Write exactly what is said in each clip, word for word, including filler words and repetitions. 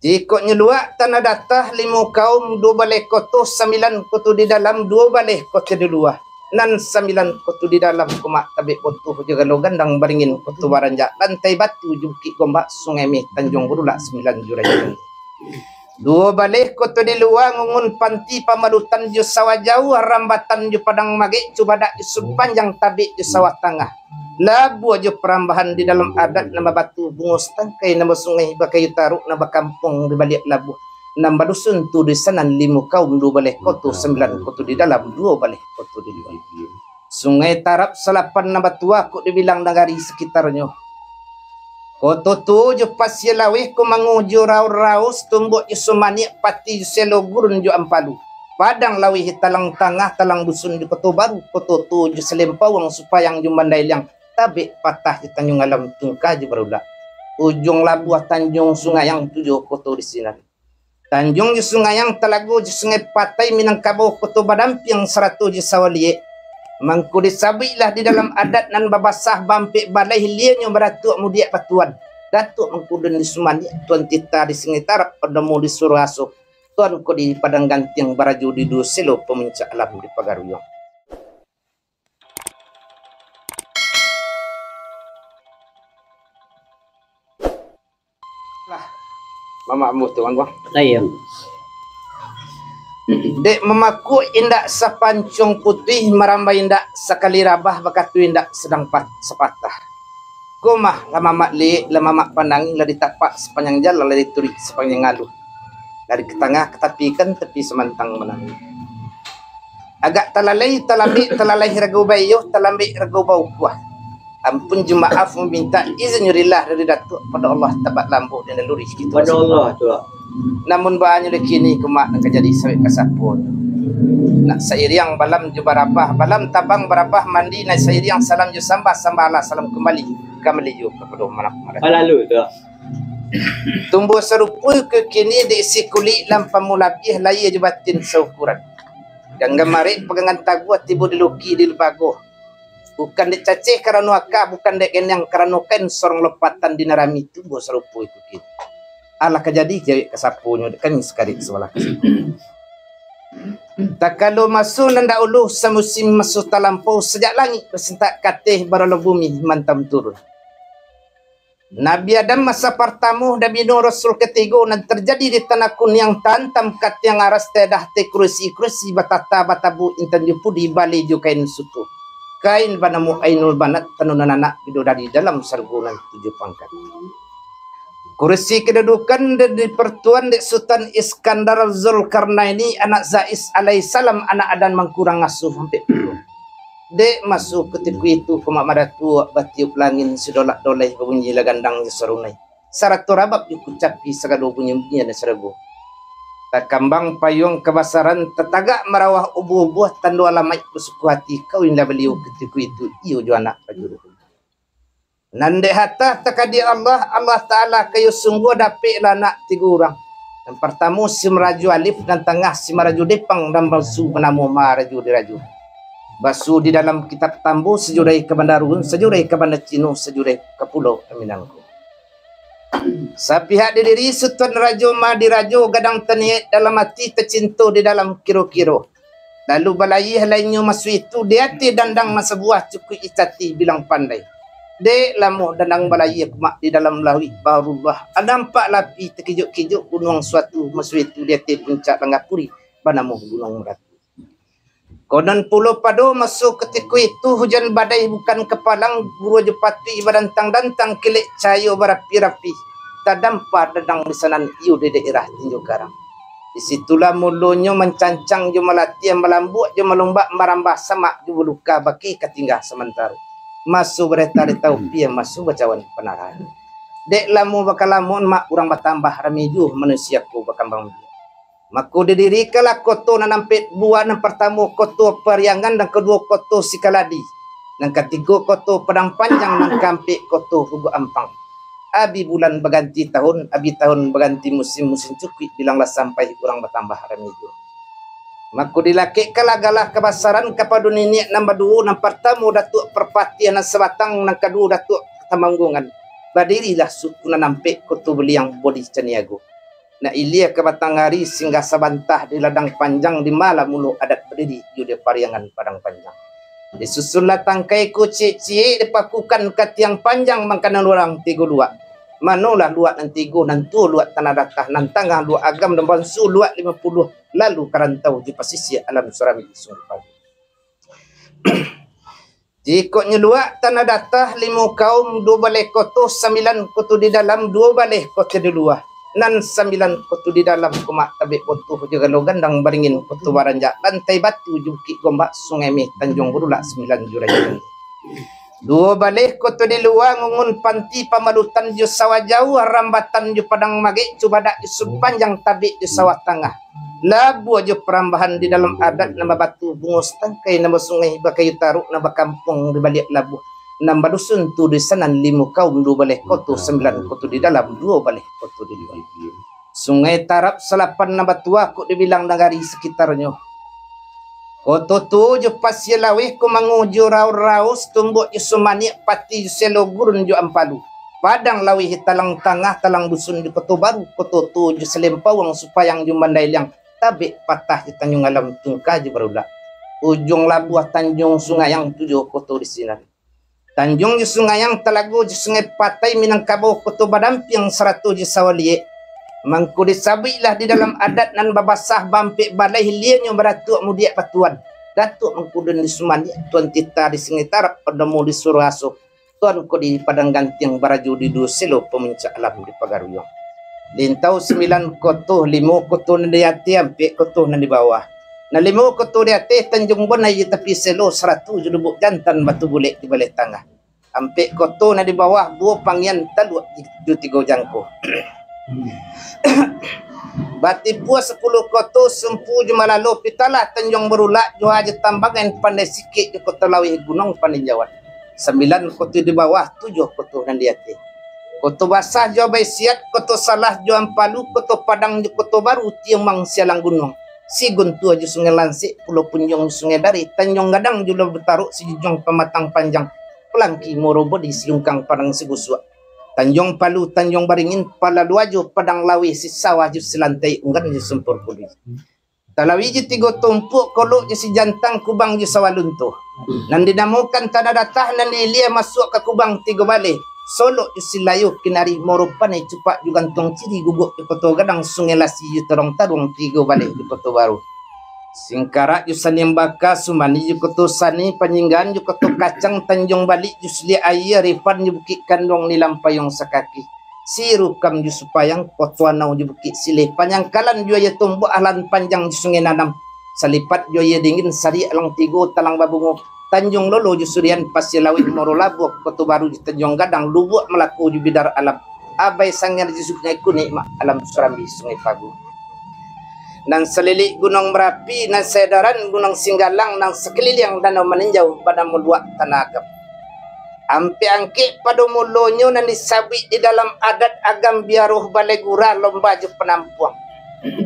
Jikok nyuluak tanah datah limo kaum, duo baleh koto, sambilan koto di dalam, duo baleh koto di lua. Nan sambilan koto di dalam kumak tabek botoh jo galo gandang baringin koto baranjak, lantai batu jo bukik gombak, sungai meh tanjuang barulak sambilan jurai. Duo baleh koto di lua ngungun panti pamalutan jo sawah jauah, rambatan jo padang magek, cubadak jo sumpanjang, tabek jo sawah tangah. Labuah jo parambahan di dalam adat, nan babatu bungo satangkai, nan basungai bakayu taruk, nan bakampuang di baliak labuah, nan badusun tu di sanan limo kaum, duo baleh koto, sambilan koto di dalam, duo baleh koto di lua. Sungai Tarab salapan nan batuah, kok dibilang nagari sakitarnyo. Koto Tuo jo Pasia Laweh, Kumango jo Rau-, Raus, Tumbok jo Sumaniak, Pati jo Selo, Gurun jo Ampalu, Padang Laweh, Talang Tangah, Talang Dusun jo Koto Baru, Koto Tuo jo Salempawang, Supayang jo Mandai Liang, Tabek Patah jo Tanjuang Alam, Tungka jo Barulak, Ujuang Labuah, Tanjuang Sungayang, tujuah koto di sinan. Tanjuang jo Sungayang, Talago jo Sungai Patai, Minangkabau, Koto Badampiang, sarato jo Sawah Liek. Mangko disabuiklah di dalam adat nan babasah baampek baleh, lianyo baratuak mudiak batuan. Datuak Mangkudun di Sumaniak, Tuan Tita di Sungai Tarab, Pandomo di Suruaso, Tuan Kodi Padang Gantiang, barajo di duo selo pamuncak alam di Pagaruyuang. Lah, mamak ambo tu, Angguang. Lah, iyo. Dek mamakuak indak sapancuang putuih, marambai indak sakali rabah, bakatu indak sadang pat-, sapatah. Ko mah, lah mamak liek, lah mamak pandangi, lah ditapak sapanjang jalan, lah dituruik sapanjang aluah. Lah dikatangah katapikan, tapi samantang manangih. Agak talalai, talambek, talalai rago baiyo, talambek rago baukuah. Ampun jo maaf mamintak izin jo rila dari Datuak pado Allah, tabat lambo di naluri kito. Pado Allah tu. Namun baanyo di kini, kumak nan ka jadi sawek kasapo. Nak sairiang balam jo barabah, balam tabang barabah mandi, nak sairiang salam jo sambah, sambah alah salam kambali, kambali jo kapado manak madak. Lalu tu. Tumbuah sarupo iko kini, dek isi kulik lampam labiah, layia jo batin saukuran. Ganggam marek pagangan taguah, tibo di luki di lubago. Bukan dek caceh karano aka, bukan dek gendang karano kain, sorong lopatan di narami, tumbuah sarupo iko kini. Alah ka jadi jawek kasaponyo, dek kami sakarik sabalah kasapo. Takalo maso nan dahulu, samusim maso talampau, sajak langik basintak kateh, baralo bumi mantam turun. Nabi Adam masa partamo, Nabi Nuh Rasul katigo, nan tarjadi di tanah kuniang, taantam ka tiang aras, taedah ateh kurisi, kurisi batata batabu intan jo pudi, baleh jo kain suto. Kain banamo Ainul Banat, tanunan anak bidodari dalam sarugo nan tujuah pangka. Kurisi kadudukan di-, dipartuan dek Sutan Iskandar Zulkarnaini, anak Zais alaihissalam, anak Adan mangkurang asuh ampek puluah. Dek maso kutiko itu, kumak madatuak batiup langin, sidolak-dolai babunyi lah gandang jo sarunai, sarato rabab jo kucapi sagalo bunyi-bunyian sarugo. Takambang payuang kabasaran, tatagak marawah ubuah-ubuah, tando alamaik basuku ati, kawinlah baliau kutiko itu, iyo jo anak rajo dahulu. Nan dek hatah takadiak Allah, Allah Taala kayo sungguah, dapeklah anak tigo urang. Nan partamo si Marajo Alif, nan tangah si Marajo Depang, nan basu banamo Marajo Dirajo. Basu di dalam kitab Tambo, sajurai ka Banda Ruhun, sajurai ka Banda Cino, sajurai ka Pulau Minangko. Sapihak di diri Sutan Rajo Madirajo, gadang taniaik dalam ati, tacinto di dalam kiro-kiro. Lalu balayia lainnyo maso itu, di ateh dandang nan sabuah, cukuik icati bilang pandai. Dek lamo dandang balayia kumak di dalam lauik baharullah, nampak lah api takijok-kijok gunuang suatu, maso itu di ateh puncak Langgapuri, banamo Gunuang Marapi. Konon pulo pado maso kutiko itu, hujan badai bukan kapalang, guruah jo patuik badantang-dantang, kilek cahayo barapi-rapi, tadampa dandang di sanan, iyo di daerah Tinjo Karang. Di situlah mulonyo mancancang jo malatiah, malambuak jo malumbak, marambah samak jo baluka, bakeh ka tingga samantaro. Maso bareta di taupiah, maso bacawan panarahan. Dek lamo bakalamoan mak urang batambah, rami juo manusia ko bakambang biak. Mako didirikalah koto nan ampek buah, nan partamo koto Pariangan, nan kaduo koto Sikaladi, nan katigo koto Padang Panjang, nan kaampek koto Puguak Ampang. Abih bulan baganti tahun, abih tahun baganti musim, musim cukuik bilang lah sampai, urang batambah rami juo. Mako dilakekkanlah galah kabasaran kapado niniak nan baduo, nan partamo Datuak Parpatiah nan Sabatang, nan kaduo Datuak Tamanggungan. Badirilah suku nan ampek, Koto Beliang, Bodi Caniago. Nak ilia ka batang ari, singgah sabanta di ladang panjang, di ma lah mulo adat badiri, iyo di pariangan Padang Panjang. Disusunlah tangkai ko ciek-ciek, dipakukan ka tiang panjang, mangkanan urang tigo luak. Manolah luak nan tigo, nan tuo luak Tanah Datah, nan tangah luak Agam, nan bansu luak Limo Puluah, lalu ka rantau di pasisia alam Surambi Sungai Pagu. Jikok nyo luak Tanah Datah, limo kaum, duo baleh koto, sambilan koto di dalam, duo baleh koto di lua. Nan sambilan koto di dalam ko mak Tabek Botuh jo Galo Gandang Baringin, Koto Baranjak, Lantai Batu jo Bukik Gombak, Sungai Meh, Tanjuang Barulak, Sambilan Jurang. Duo baleh koto di lua, Ngungun, Panti, Pamalutan jo Sawah Jauah, Rambatan jo Padang Magek, Cubadak jo Supanjang, Tabek jo Sawah Tangah. Labuah jo Parambahan, di dalam adat nan babatu, bungo satangkai nan basungai, bakayu taruk nan bakampuang di baliak labuah, nan badusun tu di sanan, limo kaum, duo baleh koto, sambilan koto di dalam, duo baleh koto di lua. Sungai Tarab Salapan nan batuah, kok dibilang nagari sakitarnyo. Koto Tuo jo Pasia Laweh, Kumangu jo Raur-raus, Tumbuk jo Sumaniak, Pati jo Selo, Gurun jo Ampalu, Padang Laweh, Talang Tangah, Talang Dusun jo Koto Baru, Koto Tuo jo Salempawang, Supayang jo Mandailiang, Tabek Patah jo Tanjuang Alam, Tungka jo Barulak, Ujuang Labuah, Tanjuang Sungayang, tujuah koto di sinan. Tanjuang jo Sungayang, Talago jo Sungai Patai, Minangkabau, Koto Badampiang, sarato jo Sawah Liek. Mangko disabuiklah di dalam adat nan babasah, baampek baleh ilianyo, Baratuak Mudiak Batuan, Datuak Mangkudun di Sumaniak, Tuan Tita di Sungai Tarab, Pandomo di Suruaso, Tuan ko di Padang Gantiang, Barajo di Duo Selo, Pamuncak Alam di Pagaruyuang. Lintau sambilan koto, limo koto nan di ateh, ampek koto nan di bawah. Nan limo koto di ateh, Tanjuang Bonai di Tapi Selo, sarato jo Lubuk Jantan, Batu Bulek di baleh tangah. Ampek koto nan di bawah, Buah Pangian, Taluak jo Tigo Jangko. Batipua sapuluah koto, Sumpu jo Malalo, Pitalah, Tanjuang Barulak, Juha jo Tambangan, Pandai Sikek jo Koto Laweh, Gunuang Paninjauan. Sambilan koto di bawah, tujuah koto nan di ateh. Koto Basah jo Abai Siat, Koto Salah jo Ampalu, Koto Padang jo Koto Baru, Tiumbang Sialang Gunuang, Siguntua jo Sungai Lansek, Pulau Punjuang jo Sungai Dareh, Tanjuang Gadang jo Labuah Taruk, Sijujuang Pamatang Panjang, Palangki Muaro Bodi, Silungkang Padang Sibusuak, Tanjuang Palu, Tanjuang Baringin, Palalu Ajo, Padang Laweh, Sisawah jo Silantai, Unggan jo Sumpur Pudi. Talawi jo Tigo Tumpuak, Kolok jo Sijantang, Kubang jo Sawah Lunto. Nan dinamokan Tanah Datah, nan diilia masuak ka Kubang Tigo Baleh, Solok jo Silayo, Kinari, Muaro Paneh, Cupak jo Gantuang Ciri, Guguak jo Koto Gadang, Sungai Lasi jo Taruang-Taruang, Tigo Baleh jo Koto Baru, Singkarak jo Saniang Baka, Sumani jo Koto Sani, Panyinggaan jo Koto Kacang, Tanjuang Balik jo Siliak Aia, Rifan jo Bukik Kanduang, Nilam Payuang Sakaki, Sirukam jo Supayang, Koto Anau jo Bukik Sileh, Panyangkalan jo Aia Tumbuak, Alan Panjang jo Sungai Nanam, Salipat jo Aia Dingin, Sariak Alang Tigo, Talang Babungo, Tanjuang Lolo jo Surian, Pasia Laweh, Muaro Labuah, Koto Baru jo Tanjuang Gadang, Lubuak Malako jo Bidar Alam, Abai Sangir jo Sungai Kunik, Mak Alam Surambi, Sungai Pagu. Nan salilik Gunuang Marapi, nan saedaran Gunuang Singgalang, nan sakaliliang Danau Maninjau, banamo Luak Tanah Agam. Ampek angkek pado mulonyo nan disabuik di dalam adat Agam Biaruah, Balai Gurah, Lomba jo Panampuang,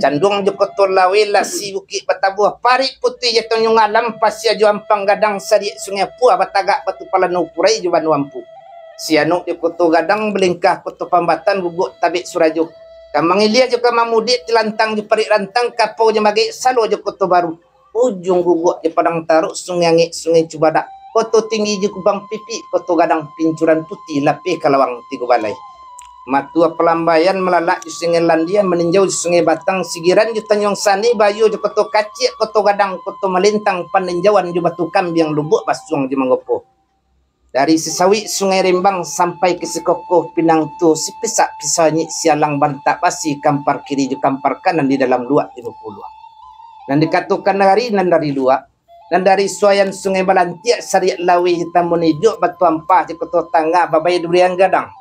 Canduang jo Koto Laweh, Lasi Bukik Batabuah, Parik Putuih jo Tanjuang Alam, Pasia jo Ampang Gadang, Sariak Sungai Puah, Batagak Batu Palano, Kurai jo Banua Ampu, Sianok jo Koto Gadang, Balingkah Koto Pambatan, Guguak Tabek Surajo, Kamang Ilia jo Kamang Mudiak, Cilantang jo Parik Rantang, Kapau jo Magek, Salo jo Koto Baru, Ujuang Guguak jo Padang Taruk, Sungai Angek, Sungai Cubadak, Koto Tinggi jo Kubang Pipik, Koto Gadang, Pincuran Putiah, Lapeh Kalawang, Tigo Balai, Matua Palambaian, Malalak jo Sungai Landia, Maninjau jo Sungai Batang, Sigiran jo Tanjuang Sani, Bayo jo Koto Kaciak, Koto Gadang, Koto Malintang, Paninjauan jo Batu Kambiang, Lubuak Basuang jo Manggopo. Dari sisawik Sungai Rimbang sampai ka sikokoh pinang tu, sipisak pisau anyik, sialang bantak basi, kampar kiri jo kampar kanan di dalam Luak Limo Puluah. Nan dikatokan nagari nan dari luak, nan dari suayan Sungai Balantiak, Sariak Laweh jo Tambun Ijuk, Batu Ampah jo Koto Tangah, Babai Durian Gadang,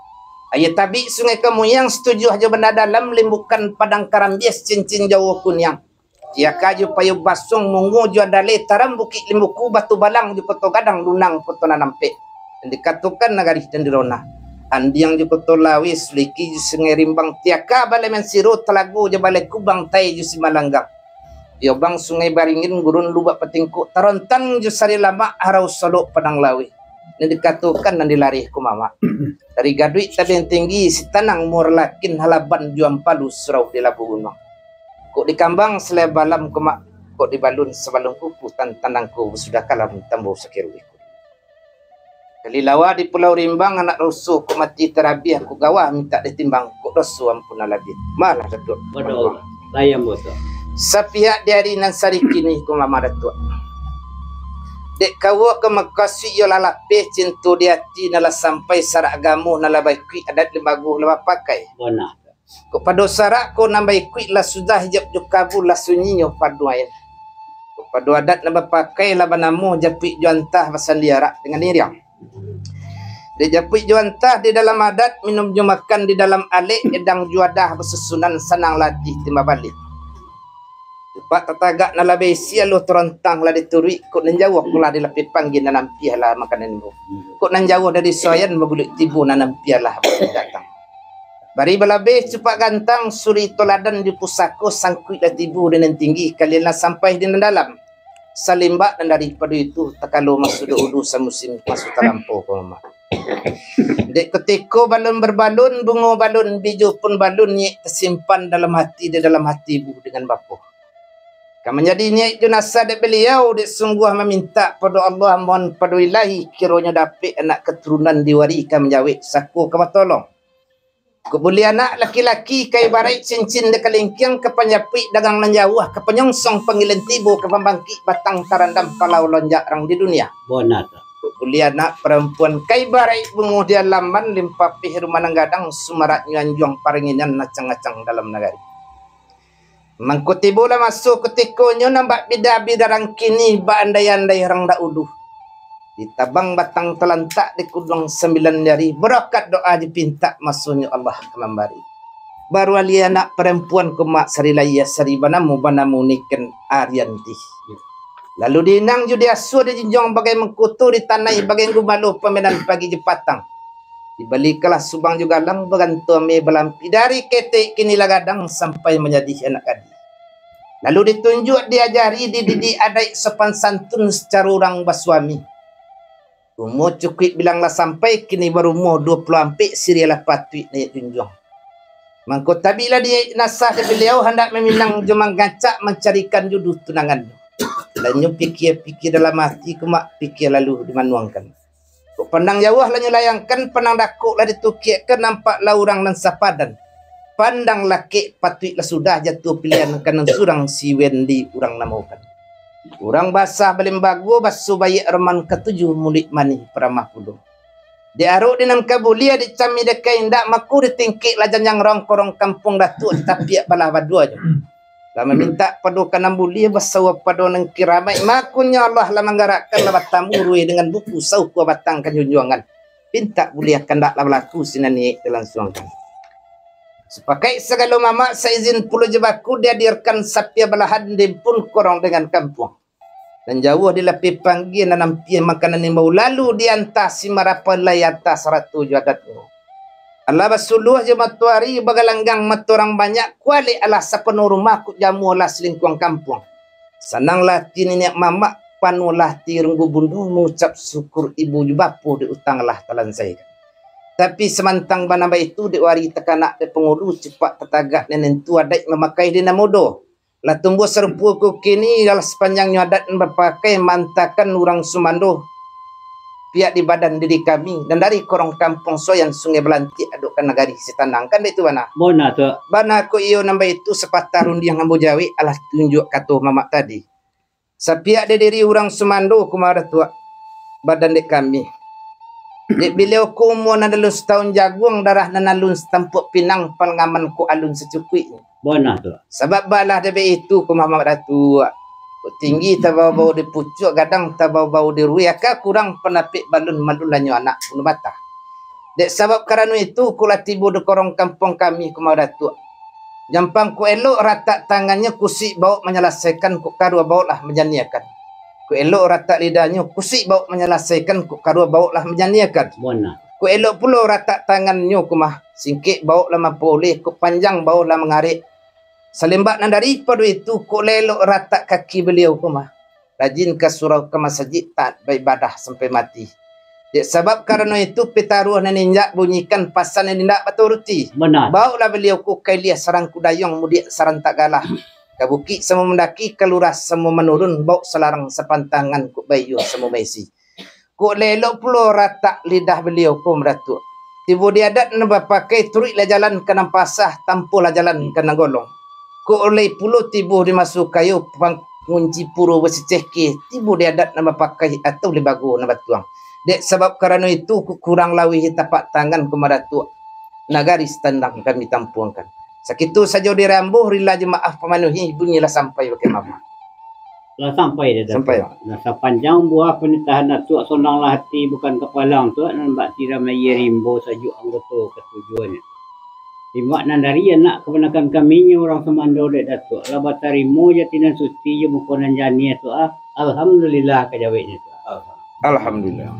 Aia Tabik Sungai Kamuyang, Situjuah jo Banda Dalam, Limbukan Padang Karambiah, Cincin Jauah Kuniang, Tiaka jo Payo Basuang, Mungo jo Adaleh, Taram Bukik Limbuku, Batu Balang jo Koto Gadang, Lunang Koto Nan Ampek. Nan dikatokan nagari nan dirona, Andiang jo Koto Laweh, Suliki jo Sungai Rimbang, Tiaka Balai Mansiro, Talago jo Balai Kubang, Tai jo Simalanggang, Piobang Sungai Baringin, Gurun Lubuak Patingkuk, Tarontang jo Sari Lamak, Harau Solok Padang Laweh. Nan dikatokan nan dilarih ko mamak. Dari gaduik tabeng tinggi, sitanang muar lakin halaban juang palu surau di labu gunuang. Kok dikambang salai balam ko mak, kok dibalun sabalun kuku, tan-, tanang ko basudah kalam tambo sakiro iku. Kalilawa di Pulau Rimbang, anak ruso kok mati tarabiah, kok gawah mintak ditimbang, kok doso ampun alabiah. Malah Datuak. Waduh, layam botol. Sapihak di ari nan sarikini ko mamak Datuak. Dek kawo ka makasuik iyo lah lapeh, cinto di ati nan lah sampai, sarak agamo nan lah baikuik, adat limbago lah bapakai. Bona. Kok pado sarak ko nan baikuik lah sudah, hijab jo kabul lah sunyinyo paduain. Kok pado adat nan bapakai lah banamo japuik jo antah, basandiarak dengan iriang. Dek japuik jo antah di dalam adat, minum jo makan di dalam alek, edang jo adah basusunan, sanang latih timba baliak. Cupak tatagak nan lah baisi, aluah tarontang lah dituruik, kok nan jauah ko lah dilapeh panggie, nan ampiah lah makanan imbo. Kok nan jauah dari soyan, maguluik tibo, nan ampiah lah datang. Bari balabeh cupak gantang, suri toladan di pusako, sangkuik lah tibo di nan tinggi, kalian lah sampai di nan dalam. Salimbak nan daripado itu, takalo maso dahulu, samusim maso talampau ko mamak. Dek kutiko balun barbalun, bungo balun, bijo pun balun, niyek tasimpan dalam hati, di dalam hati ibu dengan bapo. Ka manjadi niyek jo nasa dek baliau, dek sungguah mamintak pado Allah, mohon pado Ilahi, kironyo dapek anak katurunan di wari ka manjawek, sako ka batolong. Kok buliah anak laki-laki ka ibaraik cincin di kalingkiang, ka panjapuik dagang nan jauah, ka panyongsong panggilan tibo, ka pambangkik batang tarandam, kalau lonjak rang di dunia. Bona tu. Kok buliah anak parampuan ka ibaraik bungo di alaman, limpapeh rumah nan gadang, sumaraknyo anjuang paranginan, acang-acang dalam nagari. Mangko tibolah maso kutikonyo, nan bak bida-bida rang kini, bak andai-andai rang dahulu. Ditabang batang talantak, dikuduang sambilan jari, barakat doa dipintak, masonyo Allah ka mambari. Baru alih anak parampuan ko mak, sari lahia sari banamo, banamo niken Arianti. Lalu diinang jo diasuah, dijinjuang bagai mangkuto, ditanai bagai gumalo, pamainan pagi jo patang. Dibalikanlah subang jo galang, baganto ame balampi, dari ketek kini lah gadang, sampai manjadi anak gadih. Lalu ditunjuak, diajari, dididik adaik sopan santun, sacaro urang basuami. Umua cukuik bilang lah sampai, kini barumua duo puluah ampek, siriah lah patuik naiak junjuang. Mangko tabiklah di nasa di baliau, handak maminang jo mangacak, mancarikan juduah tunangannyo. Lah nyo pikia-pikia dalam ati ko mak, pikia lalu dimanuangkan. Kok pandang jauah lah nyo layangkan, pandang dakok lah ditukiakkan, nampak lah urang nan sapadan. Pandang lakek patuik lah sudah, jatuah pilihan ka nan surang, si Wendi urang namokan. Urang basah balimbago, baso baiak roman katuju, muluik manih paramah pulo. Di arok di nan ka buliah, di cami di ka indak, mako di tingkek lah janjang rang korong kampuang Datuak, ditapiak balah baduanyo. Lah mamintak pado ka nan buliah, basawa pado nan kiramaik, mako nyo Allah lah manggarakkan, lah batamu ruih dengan buku, saukua batang ka junjuangan. Pintak buliah kandak lah balaku, sinan niyek dilansuangkan. Sapakaik sagalo mamak, saizin pulo jo baku, dihadirkan sapia balahan, diimpun korong dengan kampuang. Nan jauah dilapeh panggie, nan ampiah makanan imbau, lalu dianta si marapalai, anta sarato jo adatnyo. Alah basuluah jo matoari, bagalanggang mato urang banyak, kualek alah sapanuah rumah, kok jamu alah salingkuang kampuang. Sananglah ati niniak mamak, panuahlah ati runggu bundu, mangucap syukur ibu jo bapo, dek utang lah talansaikan. Tapi samantang bana baitu, dek wari takanak dek pangulu, cupak tatagak nan nentu, adaik mamakai di nan mudo. Lah tumbuah sarupo ko kini, dalam sapanjangnyo adat nan bapakai, maantakan urang sumando, pihak di badan diri kami, nan dari korong kampuang Soyan, Sungai Balantik, adok ka nagari Sitanang, kan baitu bana? Bona tu. Bana ko iyo nan baitu, sapatah rundiang ambo jawek, alah tunjuak kato mamak tadi. Sapihak di diri urang sumando, kumaha Datuak, badan dek kami. Dek baliau ko umua nan alun sataun jaguang, darah nan alun satampuak pinang, pangaman ko alun sacukuiknyo. Bona tu. Sabab balah dek itu, kumaha Mamak Datuak. Kok tinggi tabao-bao di pucuak, gadang tabao-bao di ruih, aka kurang pandapek balun, malun lanyo anak bunuh batah. Dek sabab karano itu, kok lah tibo di korong kampuang kami, kumaha Datuak. Jampang kok elok ratak tangannyo, kusuik bawok manyalasaikan, kok karua bawok lah manjaniakan. Kok elok ratak lidahnyo, kusuik bawok manyalasaikan, kok karua bawok lah manjaniakan. Bona. Kok elok pulo ratak tangannyo, kumaha, singkek bawok lah mampaulah, kok panjang bawok lah mangarek. Salimbak nan daripado itu, kok lah elok ratak kaki baliau, kumaha, rajin ka surau ka masajik, taat baibadah sampai mati. Dek sabab karano itu, pitaruah nan injak bunyikan, pasan nan indak baturuti. Bana. Baoklah baliau ko ka ilia sarangku dayuang, mudiak sarantak galah. Ka bukik samo mandaki, ka lurah samo manurun, baok salarang sapantangan, kok baiyo samo maisi. Kok elok pulo ratak lidah baliau ko, Madatuak. Tibo di adat nan bapakai, turuiklah jalan ka nan pasah, tampuahlah jalan ka nan golong. Kok lai pulo tibo di maso kayo, pangunci puro basiceh ke, tibo di adat nan bapakai, atau di bago nan batuang. Dek sabab karano itu, ku-, kurang lawih tapak tangan ko, Madatuak, nagari Sitandang kami tampuangkan. Sakitu sajo dari ambo, rila jo maaf pamanuhi, bunyilah sampai bakeh mama. Lah sampai dah, Datuak. Sampai. Nah, sapanjang buah panitahan Datuak, sonanglah hati bukan kapalang, Tuak, nan bak tiram aia rimbo sajuak anggoto katujuahnyo. Timbak nan dari anak kabanakan kami nyo urang sumando dek Datuak, lah batarimo jo ati nan suci jo muko nan janiah, Tuak, ah. Alhamdulillah ka jaweknyo, Tuak. Alhamdulillah.